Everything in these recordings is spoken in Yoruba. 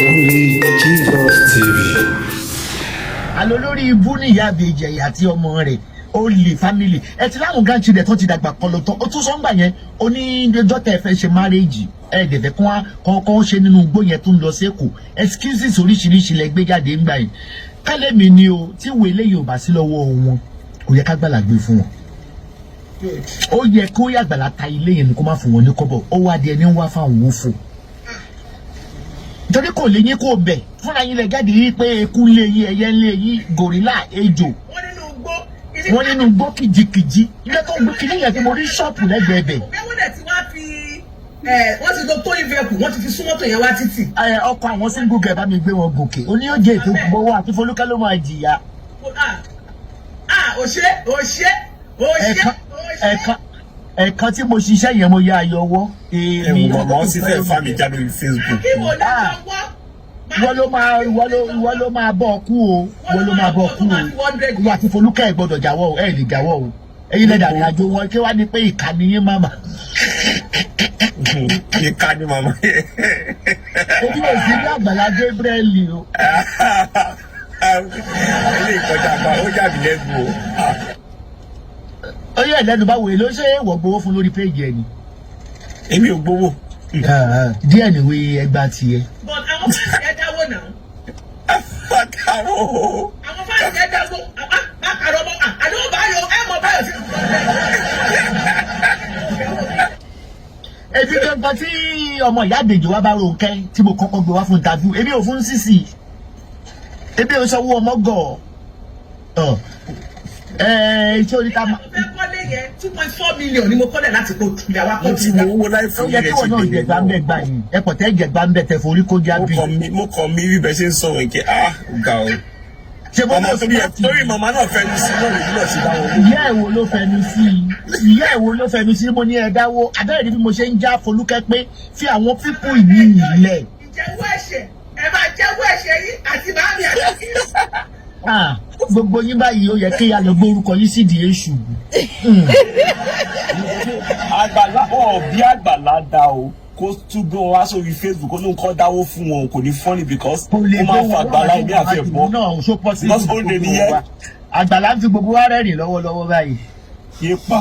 Only Jesus TV. Àlọ́ lórí ibú ní ìyá àbèjì àti ọmọ rẹ̀, ó lè family ẹ ti láwọn grandchildren tó ti dàgbà kọlọtọ. Ó tún sọ ń gbà yẹn, ó ní ọjọ́ tẹ́ ẹ fẹ́ ṣe marriage, ẹ dẹ̀fẹ̀ kún wá kọ́ ṣe nínú igbó yẹn tó ń lọ sẹ́kọ̀ọ́. Excuses oríṣiríṣi lẹ gbé jáde ńgbà yẹn. Kálẹ̀ mi ni o, tí ìwé eléyìí ò bá sí lọ́wọ́ wọn, kò yẹ ká gbàlà gbé fún wọn. Ó yẹ kó yàgbàlá ta ilé yẹn ni, kó má fún wọn ní kọ́bọ̀. Ó wá di ẹni ń wá fáwọn òfò, torí kò lè yín kó bẹ̀ fúnra yín lẹ jáde yìí pé eku lé yín, ẹyẹ lé yín, gòrílà, ejò. Wọ́n nínú igbó. Wọ́n nínú igbó kìjikìji, ilé tó ń gbé kìíní yẹn tí mo rí shop lẹ́gbẹ̀ẹ́ bẹ̀. Bẹ́ẹ̀ wọ́n dẹ̀ ti wá fi ẹ̀, wọ́n ti lo towing vehicle, wọ́n ti fi sún mọ́tò yẹn wá títì. Ẹ ọkọ àwọn single girl bá mi gbé wọn gòkè, ó ní yóò jẹ ètò gbowó àti Folúkẹ́ ló máa jìyà. Ah ah, òṣè òṣè òṣè. Ẹ̀ẹ̀kan òṣè. Ẹ̀ẹ̀kan tí mo ṣiṣẹ́ yẹn, mo yá ayọ̀ ọwọ́. Ẹ Èmi wò, màmá, wọn sì fẹ́ fà mí já lórí Facebook. Kí wò lọ́jọ́ wọ́. Ìwọ ló máa bọ́ ọ kú o, ìwọ ló máa bọ́ ọ kú o. Ìwọ àti Folúkẹ́ ẹ̀ gbọ́dọ̀ jáwọ́ o, ẹ̀ lè jáwọ́ o. Ẹ̀yin lẹ́dà ní àjò wọn kí wá ní pé ìkànnì yín máma. Ìka ni màmá yẹn. Ojú ò sí ní Àgbàlá Gabriel o. Ilé ìkọjá àgbà, ó yà mí lẹ́nu o. Ó yẹ ìlẹ́nu báwo, èló ṣé wọ́n gbowó fún lórí péjì ẹ̀ ni? Èmi ò gbowó. Díẹ̀ níwé ẹgbàá tiẹ̀. But àwọn fans ẹ dáwó náà. Pàtàkó. Àwọn fans ẹ dáwó, má kàrọ̀ mọ́ àdéhùn báyọ̀ ẹ mọ̀ báyọ̀ sí. Ebi gangan tí ọmọ ìyá àbèjì wa bá Rónkẹ́ tí mo kọ́kọ́ gbé wá fún interview, èmi ò fún sísì, èmi ò sanwó ọmọ gọ̀ ọ̀ ẹ̀ ṣé orí ká Mo fẹ́ kọ́lé yẹn, 2.4 million ni mo kọ́lẹ̀ láti kó tulẹ̀ wá Mo kó ti wo owó láì Ó fún yẹ yẹn kí ti wọn náà bèrè jẹgbà ń bẹ gbà yìí, ẹ pọ̀ tẹ́ jẹgbà ń bẹ tẹ forí kó mo jábì. kàn mí bí bẹ́ẹ̀ ṣe ń sọ̀rọ̀ ìkẹ́, ah, ga o. Ṣé mo Màmá, torí ẹ, torí màmá náà fẹnu sí náà lèmi náà ṣe dáwọ́ owó. Ìyá ẹ̀ wo ló fẹnu sí i? Ìyá ẹ̀ wo ló fẹnu sí i? Mo ní ẹ dáwó abẹ́rẹ́ ní bí mo ṣe ń já Folúkẹ́ pé fi àwọn pípù yìí lẹ̀. Ìjẹ́wọ́ ẹ̀ṣẹ̀, ẹ máa jẹ́wọ́ ẹ̀ṣẹ̀ yín àti màámi àti Ah, gbogbo yín báyìí, ó yẹ kí a lọ gbé orúkọ yín sídìí èṣù. Àgbàlá ọ̀ bí àgbàlá dá o, kó tún gbé wọn wá sórí Facebook, kó ló ń kọ́ dáwó fún wọn, kò ní funny because Kò lè ó máa gbé fa wọn àgbàlá ìmí àti ẹ̀bọ náà ṣó possible. Because ó lè nìyẹn. Àgbàlá ń fi gbogbo wa rẹ́rìn lọ́wọ́lọ́wọ́ báyìí. Yépa,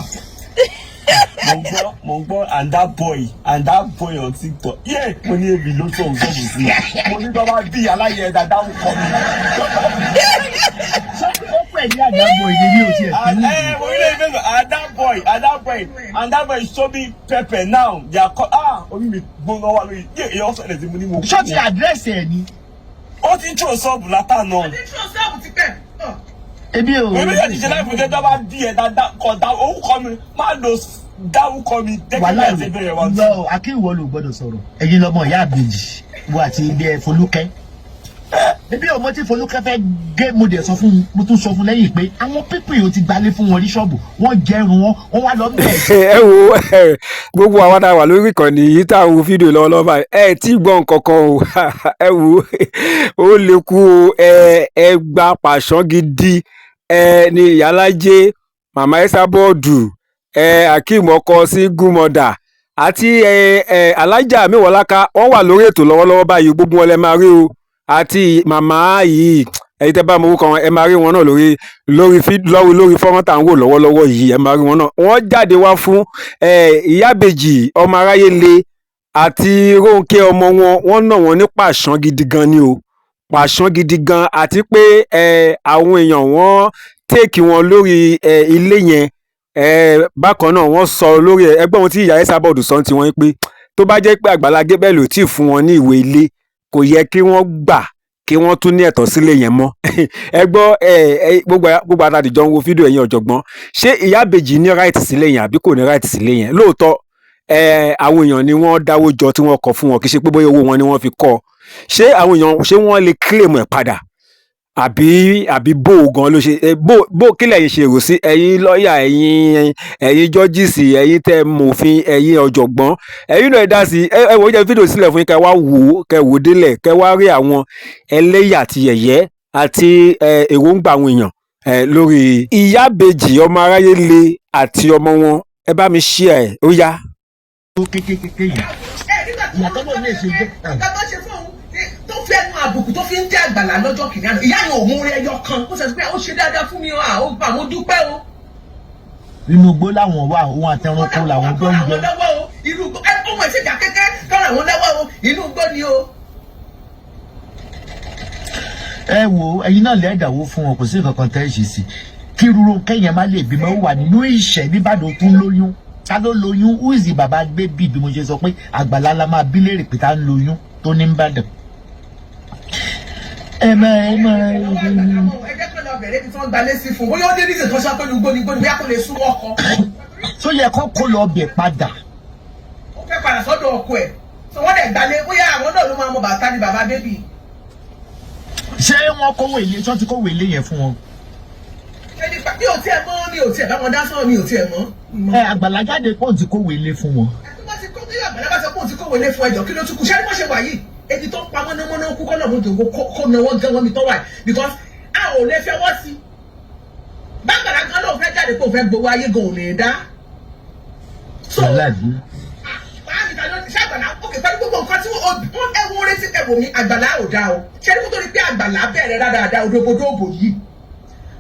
mo ń gbọ́ and that boy on TikTok, yeah, mo ní èmi ló sọ̀rọ̀ sọ̀rọ̀ sí i, mo ní bá wá bí aláyẹ dáadáa ń kọ́ mi. Ṣé ó pè ní àdàbọ̀ ìdí ní òtí ẹ̀ And fún mo rí lórí Facebook, and that boy show me pepper now, they are call, ah, orí mi gbóná wá lórí yé èèyàn sọ̀rọ̀ tí mo ní mo kú. Ṣó ti address ẹ̀ ni? Ó ti ń tún sọ́ọ̀bù látànà. Ní tí o sọ́ọ̀bù ti pẹ̀. Ebi ò. Èmi yóò ti ṣe láì fún tó bá bí ẹ dáadáa kọ dá orúkọ mi, má lo dárúkọ mi Wàhálà dẹ́gbẹ́gbẹ́ àti ìbẹ̀rẹ̀ wa. Lọ akínwó ló gbọ́dọ̀ sọ̀rọ̀. Ẹ̀yin lọmọ ìyá àbèjì wo àti ilé ẹ Folúkẹ́. Ebi ò mọ tí Folúkẹ́ fẹ́ gé. Mo dẹ̀ sọ fún un, mo tún sọ fún lẹ́yìn pé àwọn pípì yóò ti gbalé fún wọn rí ṣọ́ọ̀bù, wọ́n jẹrun wọn, wọ́n wá lọ bẹ́ẹ̀. Ẹ wo ẹ, gbogbo àwa tá a wà lórí ìkànnì yìí tá a wo fídíò lọ́wọ́lọ́wọ́ báyìí, ẹ tí gbọ́ nǹkan kan o. Ẹ wo, ó lè kú o. Ẹ gba pàṣán gidi ẹ ní ìyálájé, màmá Ẹsàbọọdù ẹ, Akeem ọkọ single mother àti ẹ ẹ alájà Mewolaka, wọ́n wà lórí ètò lọ́wọ́lọ́wọ́ báyìí. Gbogbo wọn lẹ máa rí o, àti màmá yìí, ẹ̀yin tẹ́ bá mọ orúkọ wọn, ẹ máa rí wọn náà lórí fọ́nrán tá à ń wò lọ́wọ́lọ́wọ́ yìí. Ẹ máa rí wọn náà, wọ́n jáde wá fún ìyábèjì ọmọ aráyé le àti Rónkẹ́ ọmọ wọn. Wọ́n nà wọ́n ní pàṣán gidi gan ni o, pàṣán gidi gan, àti pé àwọn èèyàn wọ́n take wọn lórí ilé yẹn. Bákan náà wọ́n sọ lórí ẹgbẹ́ ohun tí ìyá Esabod sọ ti wọ́n pé tó bá jẹ́ pé Àgbàlá Gabriel ò tíì fún wọn ní ìwé ilé, kò yẹ kí wọ́n gbà kí wọ́n tún ní ẹ̀tọ́ sílé yẹn mọ́. Ẹ gbọ́ ẹ ẹ, gbogbo àtàdìjọ ń wo fídíò. Ẹ̀yin ọ̀jọ̀gbọ́n, ṣé ìyá ìbejì ní right sílé yẹn àbí kò ní right sílé yẹn? Lóòótọ́ ẹ, àwọn èèyàn ni wọ́n dáwó jọ tí wọ́n kọ fún wọn, kì í ṣe pé bóyá owó wọn ni wọ́n fi kọ́. Ṣé àwọn èèyàn, ṣé wọ́n lè claim ẹ̀ padà àbí bó o gan ló ṣe bó kí lẹ̀yin ṣe rò sí? Ẹ̀yin lọ́ọ̀yà, ẹ̀yin judges, ẹ̀yin tẹ́ mòfin, ẹ̀yin ọ̀jọ̀gbọ́n, ẹ̀yin náà ẹ dá sí ẹ. Ẹ wò ó, jẹ́ fídíò sílẹ̀ fún yín, kẹ́ wá wò ó, kẹ́ wò ó délẹ̀, kẹ́ wá rí àwọn ẹlẹ́yà àti yẹ̀yẹ́ àti èròǹgbà àwọn èèyàn lórí ìyábejì ọmọ aráyé le àti ọmọ wọn. Ẹ bá mi share ẹ, ó yá. Kékékéké yìí. Ẹ nígbà tí Ìyàtọ̀ náà lè ṣe jẹ́. Nǹkan tó ṣe fún òun tó fi Àbùkù tó fi ń dé Àgbàlá lọ́jọ́ kìnìún àná, ìyá yẹn ò mú orí ẹyọ kan. Ó sọ pé ó ṣe dáadáa fún mi o, à ó gbà, mo dúpẹ́ o. Inú igbó làwọn wà, òun àtẹranko làwọn gbọ́ ń Kọ́ra jẹ. àwọn lọ́wọ́ o, inú igbó ẹ ọmọ ìṣèjà kẹ́kẹ́ kọ́ra àwọn lọ́wọ́ o, inú igbó ni o. Ẹ wo, ẹ̀yin náà lẹ́ẹ̀dàwó fún wọn, kò sí nǹkan kan tẹ́ ẹ ṣe sí kí rúru kẹ́yìn má lè bímọ. Ó wà nínú ìṣẹ́ nìbàdàn tún lóyún. Ta ló lóyún? Who is the baba baby? Bí mo ṣe sọ pé Àgbàlá la máa bí léèrè pé ta ń lóyún tó ní Ìbàdàn. Ẹ má ẹ má. Ẹ jẹ́ kó lọ bẹ̀rẹ̀ ibi tí wọ́n gbalé sí fún un, bóyá ó dé reason tó sọ pé inú igbó ni igbó ni, bóyá kó lè súnmọ́ ọkọ. Tó yẹ kó lọ bẹ̀ padà. Ó fẹ́ padà sọ́dọ̀ ọkọ ẹ̀, so wọ́n dẹ̀ gbalé, bóyá àwọn náà ló máa mọ bàtà ni bàbá baby. Ṣé wọ́n kówó ilé? Ṣé wọ́n ti kówó ilé yẹn fún wọn? Ṣé nípa mi ò tiẹ̀ mọ̀, mi ò tiẹ̀ bá wọn dá sọ̀rọ̀, mi ò tiẹ̀ mọ̀. Ẹ Àgbàlá jáde pé òun ti kówó ilé fún wọn. Tó bá ti kó, tí Àgbàlá bá sọ pé òun ti kó wọlé fún ẹjọ́, kí ló tún kù? Ṣé ní wọ́n ṣe wà yìí, ebi tó ń pa mọ́nàmọ́ná kú kọ́ lọ́mú jòkó kó náwó gan wọn mi tọ́ wà yìí, because a ò lè fẹ́ wọ́n sí. Bàgbàlá gan lóun fẹ́ jáde pé òun fẹ́ gbowó, ayé gan ò lè dá. So Wàhálà yìí. Báàmì ta ló ṣe Àgbàlá òkè pẹ̀lú gbogbo nǹkan tí wọ́n ẹ̀wọ̀n retí ẹ̀wọ̀n mi, Àgbàlá ò dáa o. Ṣé ní kó tó di pé Àgbàlá bẹ̀rẹ̀ dáadáa, odòbodòbò yìí,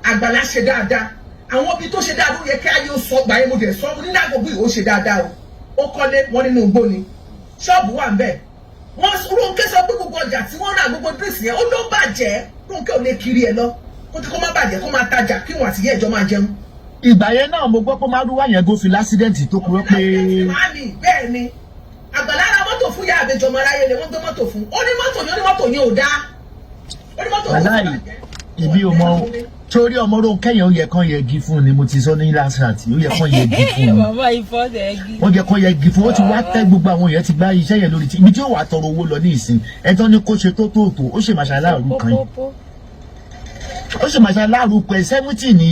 Àgbàlá ṣe dáadáa. Àwọn ibi tó ṣe dáadáa, ó yẹ kí ayé ó sọ gbà yẹn. Mo dẹ̀ sọ mo ní lágbègbè yìí, ó ṣe dáadáa o. Ó kọ́lé wọn nínú igbó ni, ṣọ́ọ̀bù wà ń bẹ̀. Wọ́n Rónkẹ́ sọ pé gbogbo ọjà tí wọ́n rà, gbogbo drinks yẹn, ó ló bàjẹ́. Rónkẹ́ ò lè kiri ẹ̀ lọ kó tí kó má bàjẹ́, kó máa tajà, kí wọ́n àtìyẹ́ ìjọ máa jẹun. Ìgbà yẹn náà mo gbọ́ pé márúwá yẹn gòfin l'accident tó kúrò pé. Màámi, bẹ́ẹ̀ ni Àgbàlá ra mọ́tò fún ìyá àbẹjọ ọmọ aráyé lè wọ́n gbé mọ́tò fún. Ó ní mọ́tò yẹn, ó ní mọ́tò yẹn ò dáa, ó ní mọ́tò yẹn ò Wàláì, bàjẹ́. ìbí o mọ torí ọmọ Rónkẹ́ yẹn, ó yẹ kán yẹgi fún ni. Mo ti sọ ní last night, ó yẹ kán yẹgi fún ni. Bàbá ìfọ́sẹ̀ ẹgí. Ó yẹ kán yẹgi fún. Ó ti wá tẹ́ gbogbo àwọn èèyàn ti gbá iṣẹ́ yẹn lórí tí ibi tí ó wà tọrọ owó lọ ní ìsìn ẹjọ́ ní kó ṣe tó tó tó, ó ṣe màṣá láàrú kan yìí. Pópópó. Ó ṣe màṣá láàrú kan 70 ní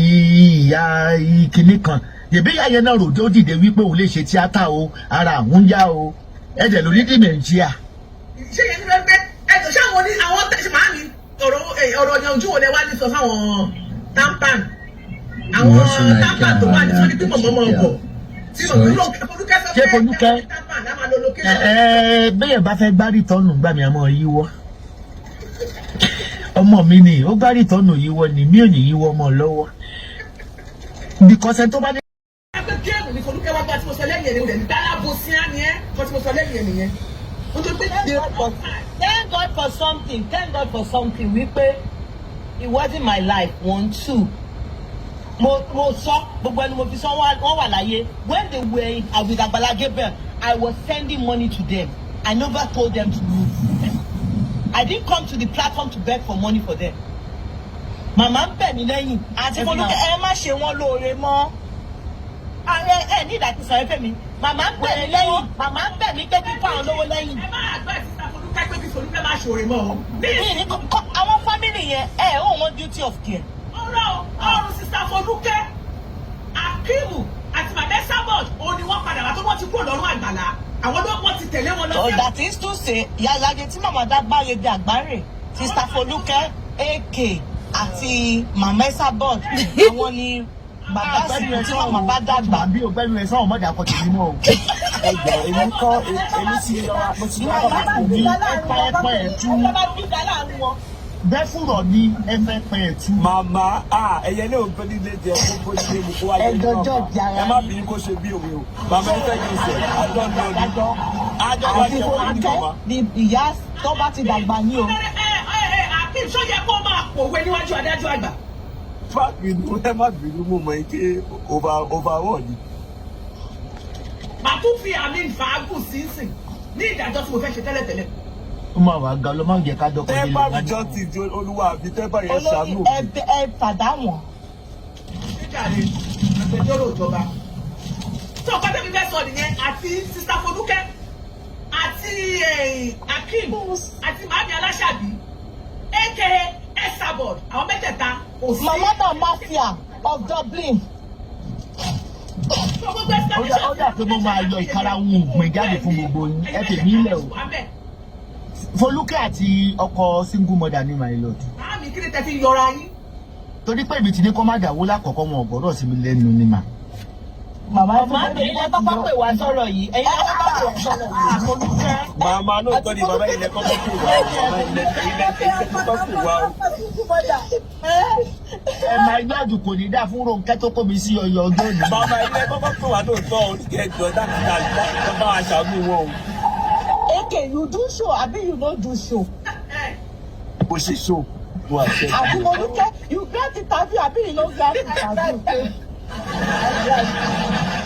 ìyá ìkíní kan yèbí ìyá yẹn náà rò ó dìde wípé òun lè ṣe tíátà o, ara àwọn ń yá o, ẹ̀jẹ̀ lórí dementia. Ṣé yẹn ní fẹ́ pé ẹjọ́ ṣé àwọn ní àwọn tẹ̀sí màámi ọ̀rọ̀ ọ̀rọ̀ yẹn, ojú wo lẹ wá ní sọ fáwọn tampan, àwọn tampan tó wà ní sọ́ni pé mọ̀mọ́ mọ̀ bọ̀ tí Folúkẹ́ sọ Ṣé pé Folúkẹ́? Tampan á máa lo location. Ẹ ẹ, bẹ́ẹ̀ bá fẹ́ gbá return gbà mí, àmọ́ yíwọ́ ọmọ mi ni ó gbá return, yíwọ́ ni mí ò ní yíwọ́ ọmọ lọ́wọ́ because ẹ tó bá ní. Ẹgbẹ́ game ni Folúkẹ́ wá gbá tí mo sọ lẹ́yìn ẹ̀ ní rẹ̀ ní dálábòsíá ni ẹ́ kọ́ tí mo sọ lẹ́yìn ẹ̀ nìyẹn. Mo tó pé Thank God for something, thank God for something wípé it wasn't my life. One, two, mo sọ gbogbo ẹni mo fi sọ, wọ́n wà láyé. When they were in with Agbala Gabriel, I was sending money to them. I never told them to move. I didn't come to the platform to beg for money for them. Màmá ń bẹ̀ mí lẹ́yìn. Àti Folúkẹ́, ẹ má ṣe wọ́n lóore mọ́. Ẹ ẹ ní ìdàtí sọ ẹ fẹ́ mi. Màmá ń bẹ̀ mí lẹ́yìn, màmá ń bẹ̀ mí pé kí fáwọn lówó lẹ́yìn. Ẹ má àgbà sísá Folúkẹ́ pé kí Folúkẹ́ má ṣòro mọ́ ọ. Mi ní àwọn family yẹn, ẹ ò wọ́n duty of care. Ọ̀rọ̀ ọ̀run sísá Folúkẹ́, Akíìmù àti màmá Esabod, òun ni wọ́n padà wá tó wọ́n ti kúrò lọ́rùn Àgbàlá, àwọn ló wọ́n ti tẹ̀lé wọn lọ So sí. that is to say, yàlájẹ tí màmá dágbáre di àgbáre, Sister Folúkẹ́, AK àti màmá Esabod, àwọn ni bàbá àsìkò tí màmá bá dàgbà. Bí o gbẹ́nu ẹ sọ́wọ́n mọ́jà kọ́ tèmi mọ́ o. Ẹgbẹ́ èmi kọ́, èmi ti yọra, mo ti yọra bàbá ní ẹ̀pẹ́ ẹ̀pẹ́ ẹ̀ tú Bàbá bí dá láàrin wọn. bẹ́fùrọ̀ ní ẹ̀fẹ́ pẹ́ ẹ̀ tú. Màmá, ah, ẹyẹ ní òun nílé jẹ kó bó ṣe mú kó wáyé ní Ẹjọ́ màmá. judge ara Ẹ má bínú kó ṣe bí òwe o màmá, ẹ fẹ́ kí n sẹ àjọ ń lọ ní àjọ bá Àti jẹ wọ́n ní Folúkẹ́ màmá. Ni ìyá tó bá ti dàgbà ní o. Ẹ ẹ ẹ, Akeem, ṣó yẹ kó máa pòwe níwájú adájọ́ àgbà? Má bínú, ẹ má bínú, mo mọ̀ ẹ́ pé overall ni. Màá tún fi àmì fàágùn sínsìn ní ìdájọ́ tí mo fẹ́ ṣe tẹ́lẹ̀tẹ́lẹ̀. Ó máa wà ga ló máa ń jẹ ká dọ́kọ̀ Tẹ́ bá mi justice olúwa àbí tẹ́ bá yẹn Olórí ṣàánú mi. ẹ fàdá wọn. Ṣéjàre agbẹjọ́rò ìjọba tó ọkọ tẹ́mi fẹ́ sọ nìyẹn, àti sista Folúkẹ́ àti Akeem àti màámi Aláṣàbí aka Esabod, àwọn mẹ́tẹ̀ẹ̀ta kò sí. Màmá náà, mafia of Dublin. Ó dà pé mo máa yọ ìkarahun ògbìn jáde fún gbogbo yín. Ẹ tèmi lẹ̀ o. Folúkẹ́ àti ọkọ single mother ní, my lord. Màámi, kí ni tẹ́ fi yọra yín? Torí pé ibi tí ní kó má dàwó lákọ̀ọ́kọ́, wọn ò gbọ́dọ̀ sí mi lẹ́nu ni mà. Màmá ẹ̀yin lẹ kọ́kọ́ pè wá sọ̀rọ̀ yìí, ẹ̀yin lẹ kọ́kọ́ pè wá sọ̀rọ̀ yìí. Folúkẹ́. Màmá lóòótọ́ ni bàbá ilẹ̀ kọ́kọ́ pè wá o. Màmá ilẹ̀ kọ́kọ́ pè wá o. Ẹ máa gbádùn, kò ní dá fún Rónkẹ́ tó kó mi sí ọyọ ọjọ́ òní. Màmá ilẹ̀ kọ́kọ́ pè wá lóòótọ́ o. Kẹjọ dákúndà bá wa ṣàánú wọn o. Okay, you do show abi you no do show? Bó ṣe ṣó mo àṣẹ. Àbí Folúkẹ́, you grant interview abi you no grant interview?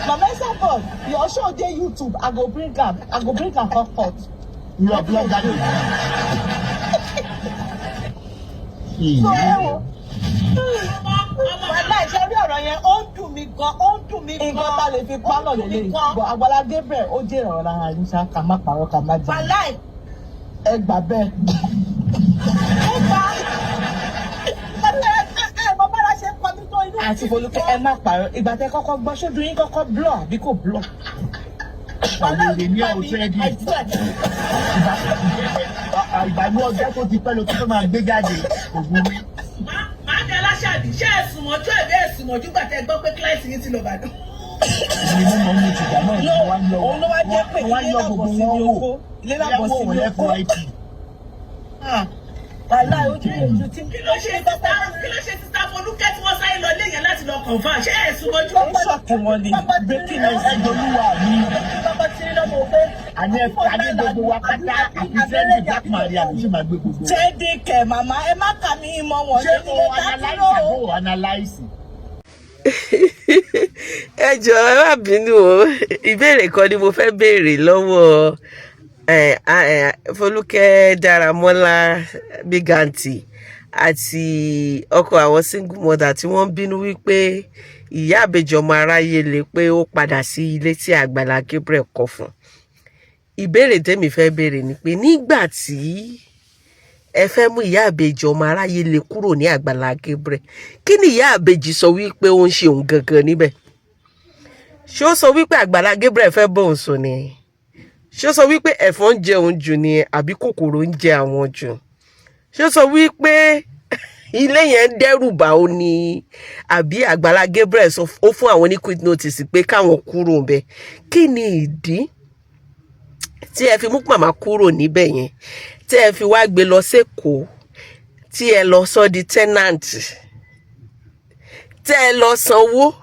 Mama Esabod, your show dey YouTube. I go bring am. I go bring am come court. Irọ́, blogger lè ní. So ẹ wo. Wàhálà ìṣe rí ọ̀rọ̀ yẹn, ó ń dùn mí gan, ó ń dùn mí gan. Nǹkan tá a lè fi pa náà Ó ń dùn mí lélẹ́yìí. gan. But Àgbàlá Gabriel, ó jẹ́ ìrànwọ́ lára yín ṣá, ká má parọ́, ká má jà. Wàhálà. Ẹ gbà bẹ́ẹ̀. Ó gbà ẹ ẹ ẹ mọ bára ṣe ń kọ mí tó inú. Àti Folúkẹ́, ẹ má parọ́, ìgbà tẹ kọ́kọ́ gbọ́, ṣojú yín kọ́kọ́ blur àbí kò blur? Àwòrán ní ọ̀tún ẹ̀dì. Ìgbàgbọ́ ọjọ́ tó ti pẹ́ ló tó fẹ́ máa gbé jáde ògùn mi. Máa ní aláṣàbí, ṣé ẹ̀sùn mọ́jú ẹ̀bí ẹ̀sùn mọ́jú gbà tẹ́ gbọ́ pé client yín ti lọ Ìbàdàn? Èmi mú mọ́ mú tìgbà náà ni wọ́n wá yọ Òun ló wá jẹ́ pé wọ́n wá ilé yọ làbọ̀ gbogbo sí wọn ní wò oko. Ilé làbọ̀ sí wò ní oko. lẹ́fọ̀ọ́ IP. Wàhálà, ojú ojú tí. Kí ló ṣe sister Folúkẹ́ tí wọ́n sáré lọ lé yẹn láti lọ confirm? Ṣé ẹ̀sùn mọ́jú? Ó ṣọ̀kì wọn ni breaking news. Ẹgbẹ̀lúwà mi. Kọ́kọ́ tí lọ́mọ pé. Àní gbogbo wa pátá àti sẹ́ńdì Black Maria ló sì máa gbé gbogbo wa. Jẹ́dí kẹ̀, màmá, ẹ má kà mí mọ́ wọn. Ṣé Ṣé o ilé dá analyse dúró? àbò analyse? Ẹ jọ̀ọ́, ẹ má bínú o. Ìbéèrè kan ni mo fẹ́ béèrè lọ́wọ́ Folúkẹ́ Dáramọ́lá, Big Aunty, àti ọkọ àwọn single mother tí wọ́n ń bínú wípé ìyá àbèjì ọmọ aráyé lè pé ó padà sí ilé tí Àgbàlá Gabriel kọ́ fún. Ìbéèrè tẹ́mi fẹ́ béèrè ni pé, nígbà tí ẹ fẹ́ mú ìyá àbèjì ọmọ aráyé lè kúrò ní Àgbàlá Gabriel, kí ni ìyá àbèjì sọ wípé ó ń ṣe òun gangan níbẹ̀? Ṣé ó sọ wípé Àgbàlá Gabriel fẹ́ bóun sùn ni? Ṣé ó sọ wípé ẹ̀fọn ń jẹ òun jù ni, àbí kòkòrò ń jẹ àwọn jù? Ṣé ó sọ wípé ilé yẹn ń dẹ́rù bà ó ní, àbí Àgbàlá Gabriel sọ ó fún àwọn ní quick notice pé káwọn kúrò ńbẹ̀? Kí ni ìdí tí ẹ fi mú màmá kúrò níbẹ̀ yẹn, tí ẹ fi wá gbé lọ sékòó, tí ẹ lọ sọ di tenant, tẹ́ ẹ lọ sanwó,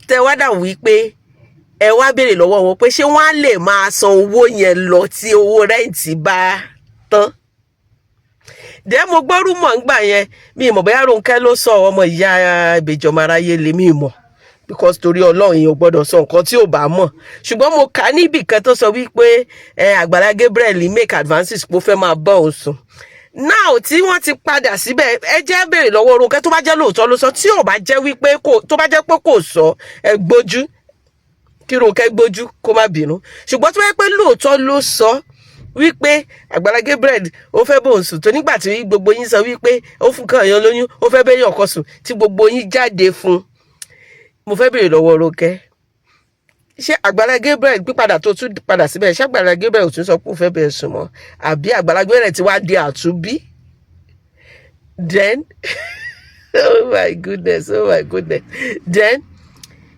tẹ́ wá dà wípé ẹ wá béèrè lọ́wọ́ wọn pé ṣé wọ́n á lè máa san owó yẹn lọ tí owó rent bá tán? Dẹ́ mo gbọ́ rumour ńgbà yẹn, mi ì mọ̀ bóyá Rónkẹ́ ló sọ, ọmọ ìyá ìbejì ọmọ aráyé lè mí mọ̀, because torí Ọlọ́run, èèyàn ò gbọ́dọ̀ sọ nǹkan tí ò bá mọ̀. Ṣùgbọ́n mo kà á níbì kan tó sọ wípé Àgbàlá Gabriel make advances pé ó fẹ́ máa bọ́ òun sùn. Now tí wọ́n ti padà síbẹ̀, ẹ jẹ́ béèrè lọ́wọ́ Rónkẹ́, tó bá jẹ́ lóòótọ́ ló sọ. Tí ò bá jẹ́ wípé kò, tó bá jẹ́ pé kò sọ, ẹ gbójú kí Rónkẹ́ gbójú kó má bínú. Ṣùgbọ́n tó bá jẹ́ pé lóòótọ́ ló sọ wípé Àgbàlá Gabriel ó fẹ́ bóun sùn, tó nígbà tí gbogbo yín sọ wípé ó fún kàn yán lóyún, ó fẹ́ bẹ́yàn ọkọ sùn, tí gbogbo yín jáde fún un, mo fẹ́ béèrè lọ́wọ́ Rónkẹ́, ṣé Àgbàlá Gabriel pípadà tó tún padà síbẹ̀, ṣé Àgbàlá Gabriel ò tún sọ pé ó fẹ́ bẹ̀rẹ̀ sùn mọ́, àbí Àgbàlá Gabriel ti wá di àtúnbí? Then, oh my goodness, oh my goodness, then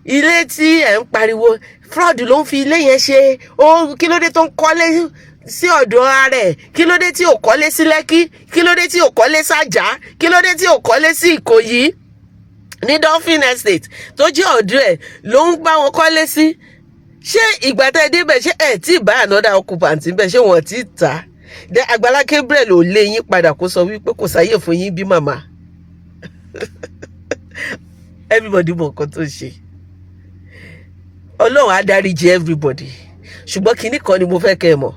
ilé tí ẹ̀ ń pariwo fraud ló ń fi ilé yẹn ṣe ó, kí ló dé tó ń kọ́lé sí ọ̀dọ̀ ara ẹ̀? Kí ló dé tí ò kọ́lé sí Lẹ́kí? Kí ló dé tí ò kọ́lé sájà? Kí ló dé tí ò kọ́lé sí Ìkòyí ní Dolphin Estate tó jẹ́ ọ̀dọ̀ ẹ̀ ló ń bá wọn kọ́lé sí? Ṣé ìgbà tẹ́ ẹ débẹ̀, ṣé ẹ tí ì bá another occupant níbẹ̀? Ṣé wọ́n ti tà á? Dé Àgbàlá Gabriel ò lé yín padà kó sọ wípé kò sáyè fún yín bí màmá? Everybody mọ nǹkan tó ń ṣe. Ọlọ́run á dáríjì everybody, ṣùgbọ́n kinní kan ni mo fẹ́ kẹ́ ẹ mọ̀: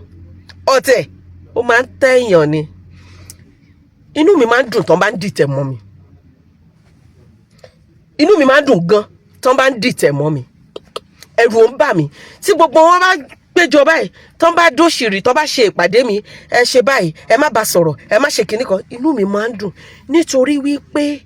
ọ̀tẹ̀ ó máa ń tẹ̀yàn ni. Inú mi máa ń dùn tán bá ń dìtẹ̀ mọ́ mi. Inú mi máa ń dùn gan tán bá ń dìtẹ̀ mọ́ mi. Ẹ̀rù ò ń bà mí tí gbogbo wọn bá péjọ báyìí, tán bá dóṣìrì, tán bá ṣe ìpàdé mi, ẹ ṣe báyìí, ẹ má bá sọ̀rọ̀, ẹ má ṣe kinní kan. Inú mi máa ń dùn nítorí wípé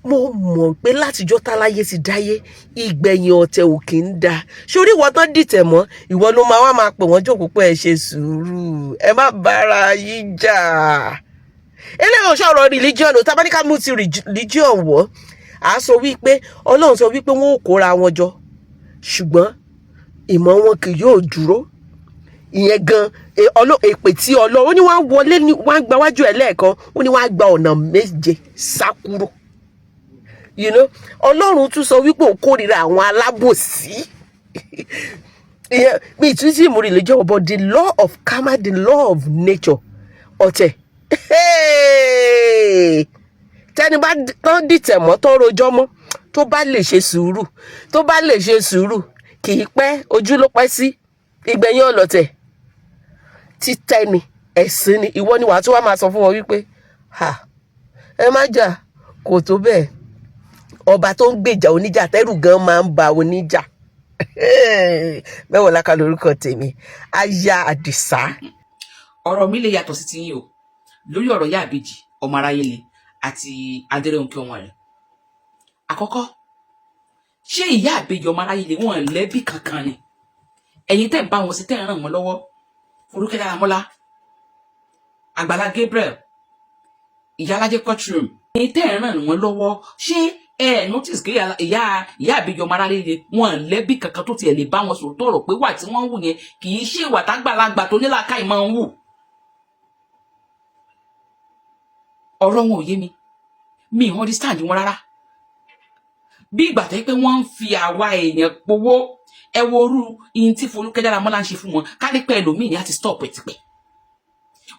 mo mọ̀ pé látijọ́ táláyé ti dáyé, ìgbẹ̀yìn ọ̀tẹ̀ ò kì í da. Sórí ìwọ tán dìtẹ̀ mọ́, ìwọ ló máa wá máa pè wọ́n jókòó pé ẹ ṣe sùúrù, ẹ má bára yín jà. Eléyìí ò sọ̀rọ̀ religion o. Tá bá ní ká mú ti religion wọ̀, á sọ wípé Ọlọ́run sọ wípé wọ́n ò kóra wọn jọ. Ṣùgbọ́n ìmọ̀ wọn kì yóò dúró. Ìyẹn gan èpè tí Ọlọ́run ó ní wọ́n á wọlé ní wọ́n á gba wájú ẹ̀ lẹ́ẹ̀kan, ó ní wọ́n á gba ọ̀nà méje sá kúrò. Ọlọ́run tún sọ wípé òun kórìíra àwọn alábòsí. Ìyẹn mi tún sí ìmú religion, but the law of karma, the law of nature, ọ̀tẹ̀ tẹni bá tán dìtẹ̀ mọ́, tó rojọ́ mọ́, tó bá lè ṣe sùúrù, tó bá lè ṣe sùúrù, kì í pẹ́, ojú ló pẹ́ sí. Ìgbẹ̀yìn ọlọ̀tẹ̀ títẹ́ ni, ẹ̀sìn ni. Ìwọ ni wàá tún wá máa sọ fún wọn wípé, ha, ẹ má jà, kò tó bẹ́ẹ̀. Ọba tó ń gbèjà oníjà, tẹ́rù gan máa ń ba oníjà. Mẹ́wàá láka lórúkọ tèmi, Aya Àdìsá. Ọ̀rọ̀ mi lè yàtọ̀ sí tiyín o lórí ọ̀rọ̀ ìyá àbèjì ọmọ aráyé le àti Adérónkẹ́ ọmọ rẹ̀. Àkọ́kọ́, ṣé ìyá àbèjì ọmọ aráyé le wọn lẹ́bí kankan ni? Ẹ̀yin tẹ́ ń bá wọn sí, tẹ́ ń ràn wọ́n lọ́wọ́, Folúkẹ́ Dáramọ́lá, Àgbàlá Gabriel, Ìyálájẹ́ courtroom, ẹ̀yin tẹ́ ń ràn wọ́n lọ́wọ́, ṣé ẹ notice pé ìyá àbèjì ọmọ aráyé le wọn lẹ́bí kankan tó tiẹ̀ lè bá wọn sọ̀rọ̀ tọ̀rọ̀ pé wà tí wọ́n ń wù yẹn kì í ṣe ìwà tágbàlagbà tó nílàákàyè máa ń wù? Ọ̀rọ̀ wọn ò yé mi, mi ò understand wọn rárá. Bí ìgbà tó yẹ pé wọ́n ń fi àwa èèyàn powó. Ẹ wo orú ihun tí Folúkẹ́ Dáramọ́lá ń ṣe fún wọn. Ká ní pé ẹlòmíì ní á ti stop ẹ̀ tipẹ́.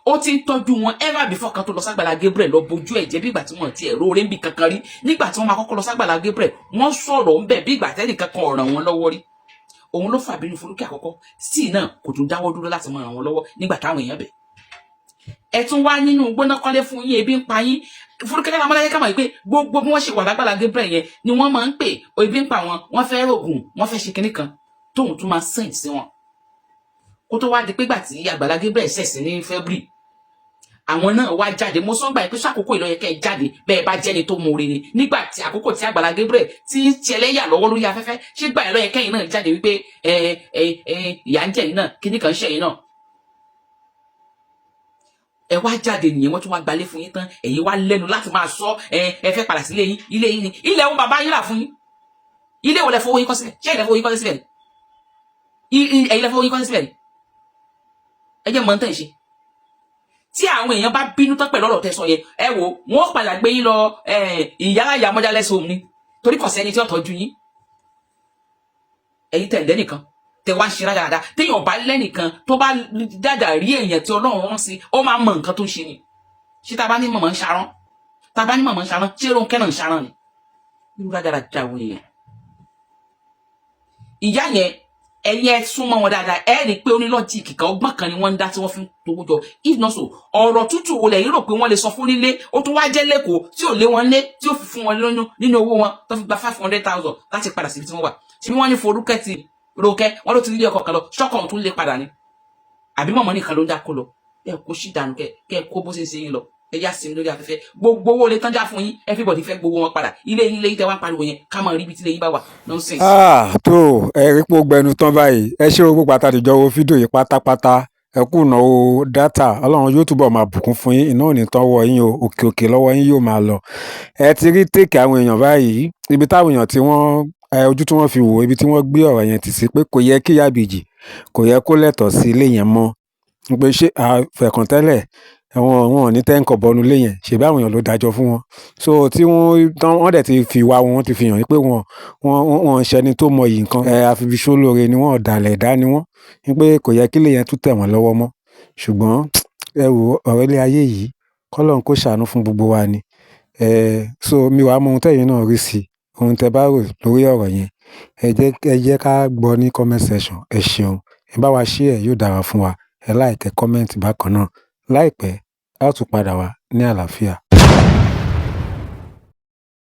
Ó ti ń tọ́jú wọn ever before kan tó lọ ságbàlá Gabriel lọ bójú ẹ̀ jẹ́. Bí ìgbà tí wọ́n ti ẹ̀rọ orí ń bì kankan rí, nígbà tí wọ́n máa kọ́kọ́ lọ ságbàlá Gabriel, wọ́n sọ̀rọ̀ ń bẹ̀ bí ìgbà tẹ́nìkan kan ò ràn wọ́n lọ́wọ́ rí. Òun ló fàbínú Folúkẹ́ àkọ́kọ́ sí náà, kò tún dáwọ́ dúró láti máa ràn wọ́n lọ́wọ́ nígbà táwọn èèyàn bẹ̀. Ẹ tún wá nínú gbóná kọ́lé fún yín, ebi ń pa yín. Folúkẹ́ Dáramọ́lá yẹ ká mọ̀ pé gbogbo bí wọ́n ṣe wà lágbàlá Gabriel yẹn ni wọ́n máa ń pè, ebi ń pa wọn, wọ́n fẹ́ rògùn, wọ́n fẹ́ ṣe kinní kan, tóun tún máa send sí wọn. Kó tó wá di pé gbà tí Àgbàlá Gabriel ṣẹ̀sìn ní February, àwọn náà wá jáde. Mo sọ gbà pé sàkókò ìlọyẹ kẹ́ ẹ jáde bẹ́ẹ̀ bá jẹ́ni tó mú oore ni. Nígbà tí àkókò tí Àgbàlá Gabriel tí ń ṣẹlẹ́yà lọ́wọ́ lórí afẹ́fẹ́, ṣé gbà ẹ lọ́yẹ kẹ́yìn náà jáde wípé ẹ ẹ ẹ ìyà ń jẹ yín náà, kíní kan ń ṣe yín náà? Ẹ wá jáde nìyẹn. Wọ́n tún wá gbalé fún yín tán, ẹ̀yin wá lẹ́nu láti máa sọ ẹ ẹ fẹ́ padà sílé yín. Ilé yín ni ilé ẹ̀hún bàbá yín rà fún yín. Ilé wo lẹ fowó yín kọ́ sílẹ̀? Ṣé ilẹ̀ fowó yín kọ́ sílẹ̀ ni? Ẹ̀yin lẹ fowó yín kọ́ sílẹ̀ ni? Ẹ jẹ́ mọ̀ ń tẹ̀ ṣe. Tí àwọn èèyàn bá bínú tán pẹ̀lú ọ̀rọ̀ tẹ́ sọ yẹn, ẹ wò wọ́n padà gbé yín lọ ìyá ìyá motherless home ni, torí kò sẹ́ni tí ó tọ́jú yín. Ẹ̀yin tẹ̀ lẹ́nìkan tẹ wá ń ṣe rádaràda. Téèyàn bá lẹ́nìkan, tó bá dàdà rí èèyàn tí Ọlọ́run rán sí, ó máa mọ nǹkan tó ń ṣe ni. Ṣé tá a bá ní mọ̀mọ́ ń ṣarán, tá a bá ní mọ̀mọ́ ń ṣarán, ṣé Rónkẹ́ náà ń ṣarán ni? Irú rádaràda wo nìyẹn? Ìyá yẹn, ẹ̀yin ẹ súnmọ́ wọn dáadáa, ẹ rí i pé ó ní logic kan, ọgbọ́n kan ni wọ́n ń dá tí wọ́n fi ń towó jọ. If not so, ọ̀rọ̀ tútù wo lẹ̀yin rò pé wọ́n lè sọ fún nílé, ó tún wá jẹ́ lẹ́kọ̀ọ́ tí ò lé wọn lé, tí ó fi fún wọn lóyún nínú owó wọn tó fi gba 500,000 láti padà síbi tí wọ́n wà? Ṣé wọ́n ní Folúkẹ́ ti Rónkẹ́, wọ́n ló ti nílé ọkọ̀ kan lọ, ṣọ́kọ̀ tún lé padà ni, àbí mọ̀mọ́ nìkan ló ń dá kó lọ? Ẹ kó sí dànù, kẹ kẹ kó bó ṣe ń ṣe yín lọ. Ẹ yá sinmi lórí afẹ́fẹ́. Gbogbo owó lè tán já fún yín, everybody fẹ́ gbowó wọn padà. Ilé yín, ilé yín tẹ wá ń pariwo yẹn, ká máa rí ibi tí ilé yín bá wà. Nonsense. Ah, tó ẹ rí pé ó gbẹnu tán báyìí. Ẹ ṣé o, gbogbo àtàdìjọ wo fídíò yìí pátápátá. Ẹ kú ìnáwó data, Ọlọ́run yóò túbọ̀ máa bùkún fún yín, iná ò ní tán wọ yín o, òkè òkè lọ́wọ́ yín yóò máa lọ. Ẹ ti rí take àwọn èèyàn báyìí, ibi táwọn èèyàn tí wọ́n ojú tí wọ́n fi wò, ibi tí wọ́n gbé ọ̀rọ̀ yẹn tì sí pé kò yẹ kí ìyá ìbejì, kò yẹ kó lẹ́tọ̀ọ́ sí ilé yẹn mọ́, pé ṣé àfẹ̀kàntẹ́lẹ̀ wọn wọn ò ní tẹ́ nǹkan bọnu ilé yẹn, ṣèbí àwọn èèyàn ló dájọ́ fún wọn. So tí wọ́n tán, wọ́n dẹ̀ ti fi ìwà wọn ti fi hàn pé wọn wọn wọn ń ṣẹni tó mọyì nǹkan ẹ, àfibiṣólóore ni wọ́n, ọ̀dàlẹ̀ ẹ̀dá ni wọ́n, wípé kò yẹ kí ilé yẹn tún tẹ̀ wọ́n lọ́wọ́ mọ́. Ṣùgbọ́n ẹ wò, ọ̀rọ̀ ilé ayé yìí, kọ́lọ́run kó ṣàánú fún gbogbo wa ni. So mi wàá mọ ohun tẹ́yin náà rí sí, ohun tẹ́ bá rò lórí ọ̀rọ̀ yẹn, ẹ jẹ́ ká gbọ́ ní comment section. Ẹ ṣeun, ẹ bá wa share, yóò dára fún wa. Ẹ like, ẹ comment bákan náà. Láìpẹ́, a ó tún padà wá ní àlàáfíà.